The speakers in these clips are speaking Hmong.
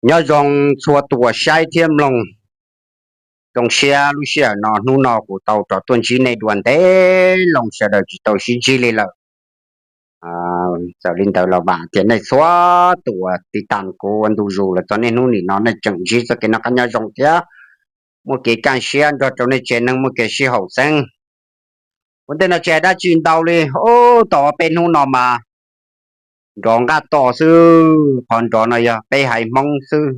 Nyob zoo txhua tus uas saib thiab mloog. Zoo siab lub sij hawm no hnub no kuv tau rov tuaj ntsib nej dua ntev loo sawv daws tsis tau sib ntsib li lawm. Txawm li ntawd los vam tias nej txhua tus uas tiv tas kuv ua ntu zus los txog niaj hnub nim no nej tseem ntsib txoj kev noj qab nyob zoo thiab muaj kev kaj siab nrog rau nej tsev neeg muaj kev sib haum xeeb. Ua ntej no tsis hais dab tsi ntau li, ub, tau ob peb hnub no mas nrov nqaj tos xwb, qhov nrov no yog peb haiv Hmoob xwb.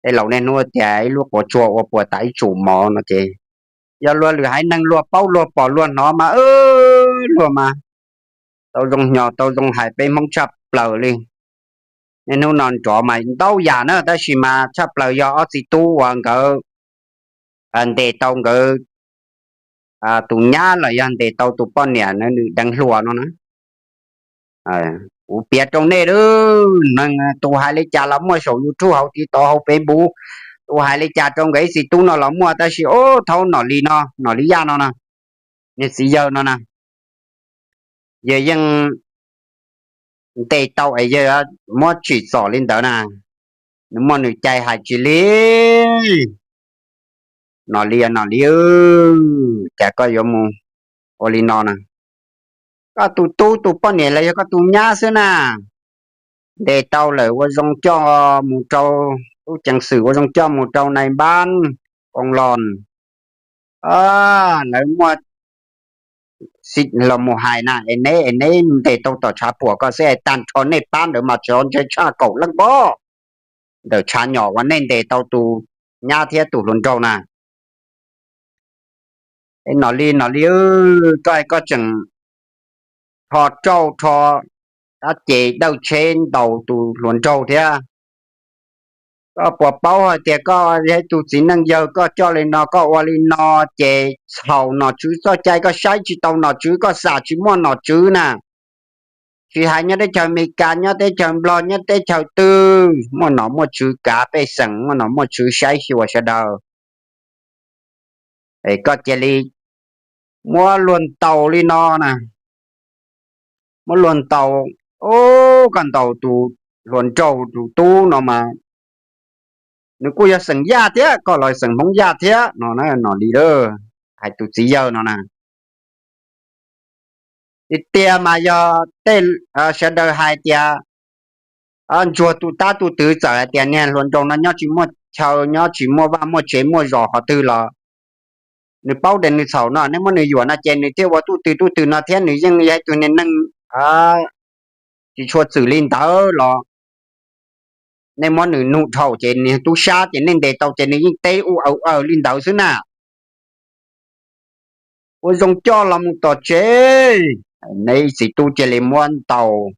Tej laus niaj hnub tias ib lub quav tsuag ua puas tas ib tsum mov no ces yog luag lwm haiv neeg luag paub luag pom luag hnov mas luag mas tau zoo hnyo tau zoo hais peb Hmoob tshaj plaws li. Niaj hnub no nrov mas ntau yam na tab sis mas tshaj plaws yog ob txiv tub uas nkawd ntes tau nkawd tus nyab los yog ntes tau tus poj niam na nws deev hluas no na. Kuv piav rau nej, neeg tus hais li cas los muaj saum YouTube hauv TikTok hauv Facebook, tus hais li cas rau nkawd ib txiv tub no los muaj tab sis ub thaum Nom Lis no, Nom Lis Yaj no na, niag txiv yawg no na, yawg yeej ntes tau es yawg muab tsim txom li ntawd na, nws muaj nws cai hais tsis li. Nom Lis, Nom Lis, cas koj yuav mus ua li no na? Koj tus tub tus poj niam los yog koj tus nyab xwb na, ntes tau lawm ua zoo coj mus rau tub ceev xwm, ua zoo coj mus rau nais npab koos los, lawv muaj los mus hais na es neb es neb ntes tau tom tshav puam ko xwb es tag nrho nej pab ntawd mas tsov ntse tshaj kaum leej pob ntawm tshav nyom uas nej ntes tau tus nyab thiab tus hluas nraug na. Es Nom Lis, Nom Lis, koj koj tseem rho rauj rho dab ces dawj tsheb ntaus tus hluas nraug thiab. Koj puas paub hais tias koj yog ib tug txiv neej yawg koj coj li no koj ua li no ces txhaum nom tswv txoj cai, koj saib tsis tau nom tswv, koj xam tsis muaj nom tswv na. Tsis hais nyob teb chaws Amelikas, nyob teb chaws Nplog, nyob teb chaws twg muaj nom muaj tswv kav pej xeem, muaj nom muaj tswv saib xyuas sawv daws. Es koj cia li muab luag ntaus li no na, muab luag ntaus, koj ntaus tus hluas nraug tus tub no mas nws kuj yog xeem Yaj thiab, koj los xeem Hmoob Yaj thiab no, Nom Lis, hais tus txiv yawg no na. Tiag tiag mas yog tej sawv daws hais tias ntsuag tus tab tus twg txawm hais tias niag hluas nraug no nyob tsis muaj chaw, nyob tsis muaj vaj muaj tsev muaj zos qhov twg los nws paub tias nws txhaum no, nej muab nws yuam no ces nws thiaj ua tub twg tub twg no thiab nws yeej yog ib tug niag neeg tsis tshua txwm li ntawd los nej muab nws nug dhau ces niag tub sab ces nej ntes tau ces nws yeej teb ua aws aws li ntawd xwb na. Ua zoo coj los mus tom tsev, neb ib txiv tub cia li muab ntaus.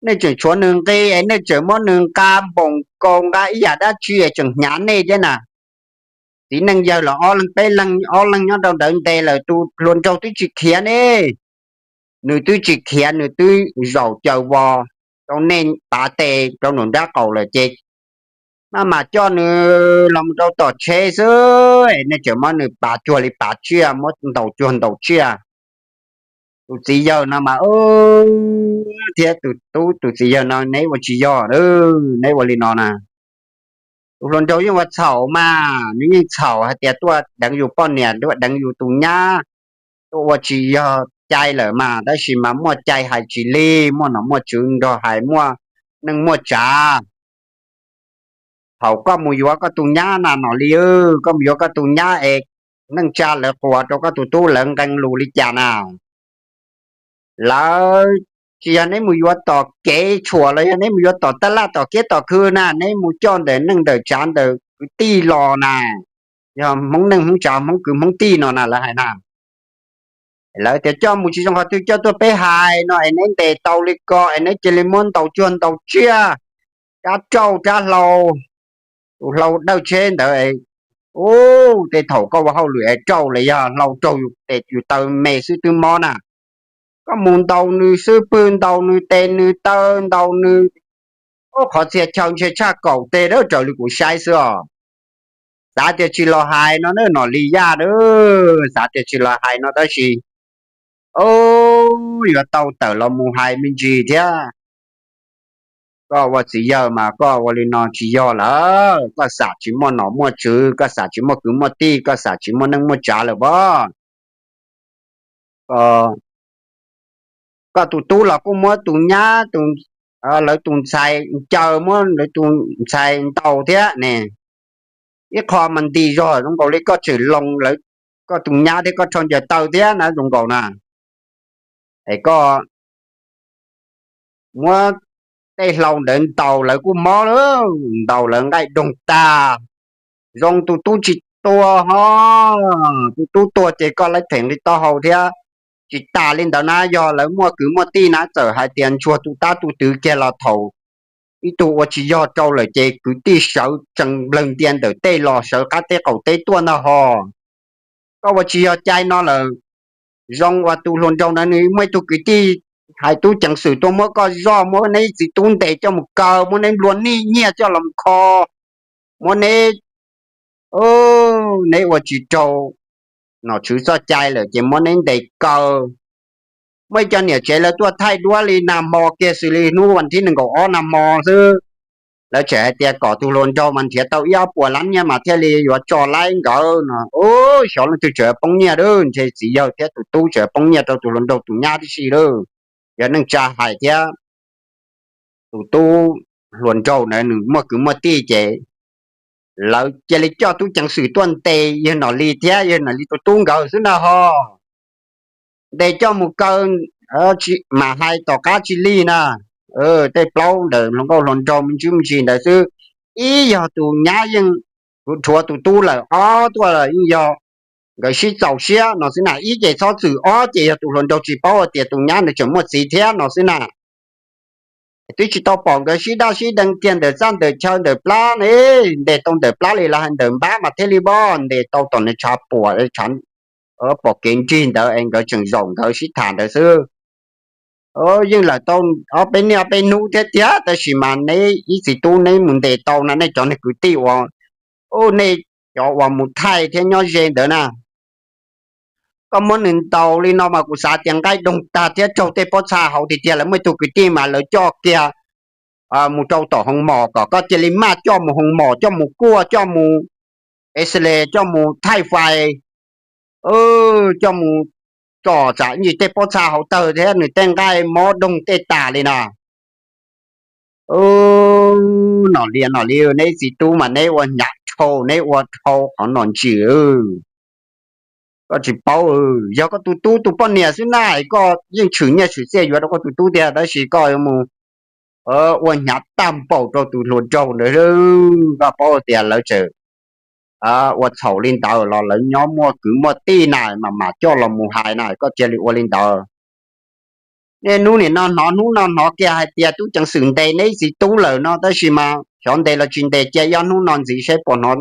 Nej tseem tshuav nws nqi es nej tseem muab nws nqa npoos nkaus nqa ib yam dab tsi es tseem hnyav nej thiab na. Txiv neej yawg los ob leeg peb leeg ob leeg nyob rau ntawd ntes lawm tus hluas nraug twb tsis khiav ne. Nws twb tsis khiav, nws twb zaum caws vos rau nej pav tes rau nraum nrab qaum lawm ces maj mam coj nws los mus rau tom tsheb xwb es nej tseem muab nws pav cuag li pav tsiaj, muab ntaus cuag ntaus tsiaj. Tus txiv yawg no mas thiab tus tub tus txiv yawg no neb ua tsis yog, neb ua li no na. Tus hluas nraug yeej ua txhaum mas nws yeej txhaum hais tias tuaj deev yus poj niam, tuaj deev yus tus nyab, tuaj ua tsis yog cai lawm mas, tab sis mas muaj cai hais tsis li, muaj nom muaj tswv nrog hais, muaj neej muaj tsav. Thaum koj mus yuav koj tus nyab na Nom Lis, koj mus yuav koj tus nyab es neej tsa lawv quas rau koj tus tub lawv nqee lus li cas na? Lawv tsis yog neb mus yuav tom kev tshuam los yog neb mus yuav tom tab laj tom kiab tom khw na, neb mus coj ntawm neej ntawm tsav ntawm kwv tij los na, yog Hmoob neej Hmoob tsav Hmoob kwv Hmoob tij no na lawv hais na. Lawv tias coj mus tsis zoo qhov twg coj tuaj peb hais no es neb ntes tau li ko es neb cia li muab ntaus cuag ntaus tsiaj, rab rauj rab hlau, tus hlau dawj tsheb ntawd. Ub, tej thaum koj ua hauj lwm es rauj los yog hlau raug yus tes yus taw me xwb twb mob na. Koj mus ntaus nws xub pwg, ntaus nws tes nws taw, ntaus nws, ub, qhov txhia chaw ntshe tshaj kaum teg dawb raws li kuv saib xwb os. Xav tias tsis los hais no na Nom Lis Yaj na, xav tias tsis los hais no tab sis, ub, yuav tau tawm los mus hais me ntsis thiab. Koj ua txiv yawg mas koj ua li no tsis yog lawm, koj xam tsis muaj nom muaj tswv, koj xam tsis muaj kwv muaj tij, koj xam tsis muaj neej muaj tsav lawm pob. Koj tus tub los kuj muab tus nyab, lawv tus ntxhais ncaws, muab lawv tus ntxhais ntaus thiab ne. Ib qho mas nti zog zoo nkaus li koj tseem loo lawv, koj tus nyab thiab koj rho ncaws taw thiab na zoo nkaus na. Es koj muab tej hlau ntawd ntaus lawv kuj mob lawm, ntaus lawv nqaij doog tag. Zoo tus tub tsis tuag ho, tus tub tuag ces koj lawv them nqi taub hau thiab. Tsis tas li ntawd na, yog lawv muaj kwv muaj tij na, txawm hais tias ntsuag tus tab tus twv kiag los thaum ib tug ua tsis yog rau lawm ces kwv tij sawv tsees nplawg ntia ntawm tej los sawv qab teb qaum teb tuaj ntag ho. Koj ua tsis yog cai no lawm. Zoo uas tus hluas nraug ntawd nws muaj ib tug kwv tij hais tub ceev xwm tuaj muab koj zoj, muab neb txiv tub ntes coj mus kaw, muab neb nplua nij nyiaj coj los kho, muab neb, neb ua tsis raug nom tswv txoj cai lawm ces muab neb ntes kaw. Muaj ib co niam tsev lawv tuaj thaij duab li nag hmo kiag xws li hnub vas thib nees nkaum ob nag hmo xwb. Lawv tseem hais tias kom tus hluas nraug mas nrhiav tau ib ob puas lab nyiaj mas thiaj li yuav tso laib nkawd no. Ub, xyov leej twg tseem poob nyiaj lawm, ntshe txiv yawg thiab tus tub tseem poob nyiaj rau tus hluas nraug tus nyab tib si lawm. Yog neej tsa hais thiab tus tub hluas nraug ntawd nws muaj kwv muaj tij ces lawv cia li coj tub ceev xwm tuaj ntes yawg Nom Lis thiab yawg Nom Lis tus tub nkawd xwb na ho. Ntes coj mus kaw, mam hais tom qab tsis lig na. Tej plaub ntawm hluas nkauj hluas nraug me ntsis me ntsis ntawd xwb. Ib yog tus nyab yeej rhuav tus tub lawm, ob tuaj yeej yog nkawd sib txaus siab no xwb na. Ib ces txhob txwm, ob ces yog tus hluas nraug tsis paub hais tias tus nyab nws tseem muaj txiv thiab no xwb na. Twb tsis tau pom nkawd sib daj sib deev kiag ntawm txaj ntawm chaw ntawm plab ne, ntes tau ntawm plab li los hais ntawm npab mas thiaj li pom, ntes tau tom nws tshav puam, pom kev nrig ntawd es nkawd tseem zaum nkawd sib tham ntawd xwb. Yeej lawm tau ob peb niaj ob peb hnub thiab tiag, tab sis mas neb ib txiv tub neb mus ntes tau no, nej cov neeg kwv tij uas, nej cov uas mus thaij thiab nyob ze ntawd na, koj muab nws ntaus li no mas kuv xav tias nqaij doog tag thiab raug tej pob txha hauv tiag tiag. Lawv muaj ib tug kwv tij mas lawv coj kiag mus rau tom hoo mom kom koj cia li maj coj mus hoo mom, coj mus kuaj, coj mus X-ray, coj mus thaij fais, coj mus tsom tsam ib ntsis tej pob txha hauv tawg thiab nws tej nqaij mob doog tej tas li na. Nom Lis, Nom Lis, neb txiv tub mas neb ua hnyav dhau, neb ua dhau qhov nom tswv. Koj tsis paub, yog koj tus tub tus poj niam xwb na, koj yeej tshwm nyiaj tshwm txiaj yuav rau koj tus tub tiag, tab sis koj yuav mus ua hnyav tag npaum rau tus hluas nraug ntawd. Koj paub tias lawv tseem ua txhaum li ntawd los lawv nyob muaj kwv muaj tij na, mas mam coj los mus hais na, koj cia li ua li ntawd. Niaj hnub nim no hnov hnub no hnov kiag hais tias tub ceev xwm ntes neb txiv tub lawm no, tab sis mas xyov ntes los tsis ntes, cia ib ob hnub no ntxiv saib puas hnov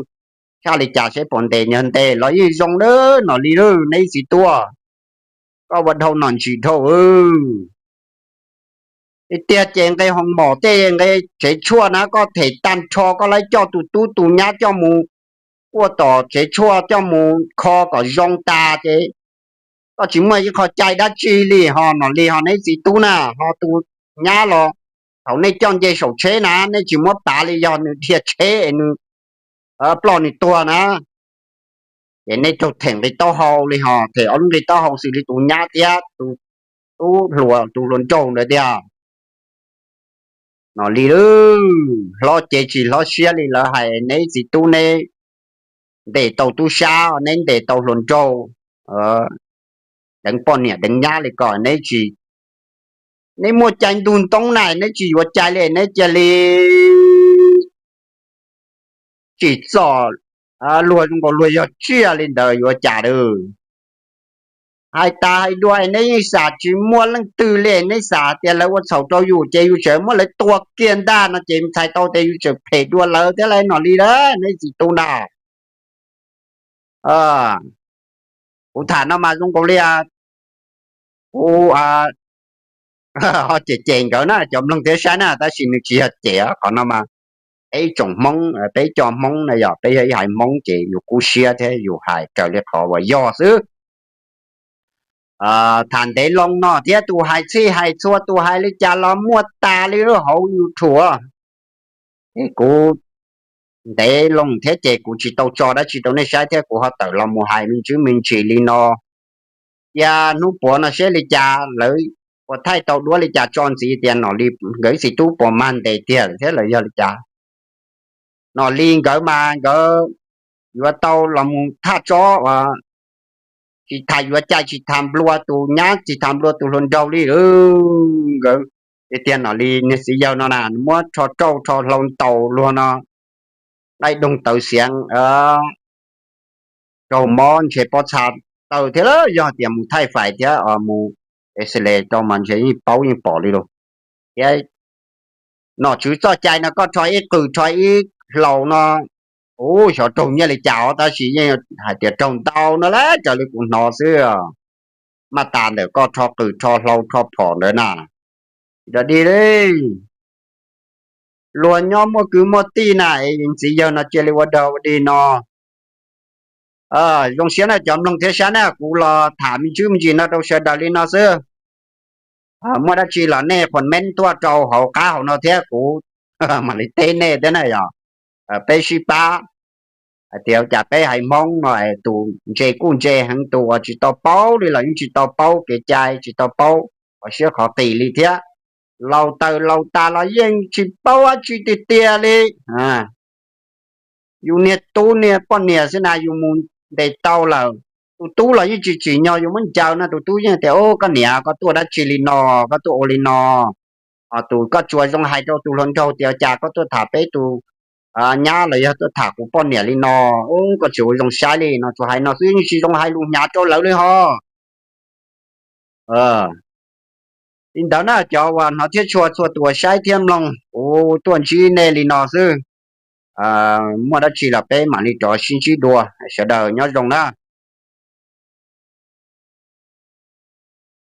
tshaj li cas, saib puas ntes, yog ntes los yeej zoo lawm. Nom Lis, neb txiv tub, koj ua dhau nom tswv dhau. Tiag tiag ces nqe hoo mom tej nqe tsev tshuaj na, koj them tag nrho, koj lawv coj tus tub tus nyab coj mus kuaj tom tsev tshuaj, coj mus kho kom zoo tas ces koj tsis muaj ib qho cai dab tsi li ho. Nom Lis, ho neb txiv tub na, ho tus nyab los thaum nej coj nce saum tsheb na, nej tsis muab pav li, yog nws dhia tsheb es nws ploj nws tuag na, ces nej raug them nqi taub hau li ho, them ob lub nqi taub hau xws li tus nyab thiab tus tub hluas, tus hluas nraug ntawd tiag. Nom Lis, hlob cev tsis hlob siab li lawv hais, neb txiv tub neb ntes tau tub sab, neb ntes tau hluas nraug, deev poj niam deev nyab li ko, neb tsis, neb muaj cai ntug ntoo na, neb tsis yuav cai li, neb cia li tsim txom luag zoo nkaus luag yog tsiaj li ntawd yuav cas lawm. Hais tas hais dua neb yeej xam tsis muaj leej twg li, neb xam tias lawv ua txhaum rau yus ces yus tseem muab lawv tua kiag ntag no ces txhais tau tias yus tseem phem dua lawv thiab lauj. Nom Lis, neb txiv tub na, kuv tham no mas zoo nkaus li kuv ho cem cem nkawd na, cov mloog thiab saib na, tab sis nws tsis yog cem qhov no mas, peb ib tsoom Hmoob, peb cov Hmoob na, yog peb yog ib haiv Hmoob ces yus kub siab thiab yus hais raws li qhov uas yog xwb. tham ntev loo no thiab tus hais txhij hais txhua tus hais li cas los muaj tas li lub hauv YouTube. Kuv ntev loo thiab ces kuv tsis tau tso dab tsi rau nej saib thiab kuv ho tawm los mus hais me ntsis me ntsis li no. Cia hnub puav no seb li cas lawv puas thaij tau duab li cas tso ntxiv tias Nom Lis nkawd ib txiv tub puas mag ntes tiag thiab los yog li cas. Nom Lis nkawd mas nkawd yuav tau los mus thaj tsob uas tsis tham yuav cai tsis tham nplua tus nyab tsis tham nplua tus hluas nraug li. Nkawd tiag tiag Nom Lis niag txiv yawg no na muab rho rauj rho hlau ntaus luag no, daim doog tawv xiav raug mob ntshe pob txha tawg thiab lawm, yog tias mus thaij fais thiab mus X-ray rau mas ntshe yeej paub yeej pom li lawm thiab. Nom tswv txoj cai no koj rho ib qws rho ib hlau no, ub, xyov raug nyiaj li cas os, tab sis yeej hais tias raug ntau no las raws li kuv hnov xwb. Maj tas ntawm koj rho qws rho hlau rho phom ntawd na, tsis rov dig li. Luag nyob muaj kwv muaj tij na es txiv yawg no cia li ua dog ua dig no. Zoo siab na cov mloog thiab saib na, kuv los tham me ntsis me ntsis no rau sawv daws li no xwb. Muaj dab tsi los nej comment tuaj rau hauv qab hauv no thiab kuv mam li teb nej thiab na yog. Peb sib pab hais tias cas peb haiv Hmoob no tus ntse kuj ntse heev, tus uas tsis tau paub li los yeej tsis tau paub kev cai, tsis tau paub qhov siab qhov qis li thiab. Laus taws laus tas los yeej tsis paub dab tsi tiag tiag li. Yus niag tub niag poj niam xwb na yus mus ntes tau lawm, tus tub los yeej tsis tsim nyog yus muab ncaws no, tus tub yeej tias, Ub, koj niam, koj tuaj dab tsi li no, koj tuaj ua li no? Tus koj tsuas zoo hais rau tus hluas nraug tias cas koj tuaj tham peb tus nyab los yog tuaj tham kuv poj niam li no, koj tsis ua zoo saib li no, tsuas hais no xwb yeej tsis zoo hais lus hnyav rau lawv li ho. Li ntawd na cov uas hnov thiab tshua txhua tus uas saib thiab mloog, kuv tuaj ntsib nej li no xwb. Muaj dab tsi los peb mam li rov sib ntsib dua, sawv daws nyob zoo na.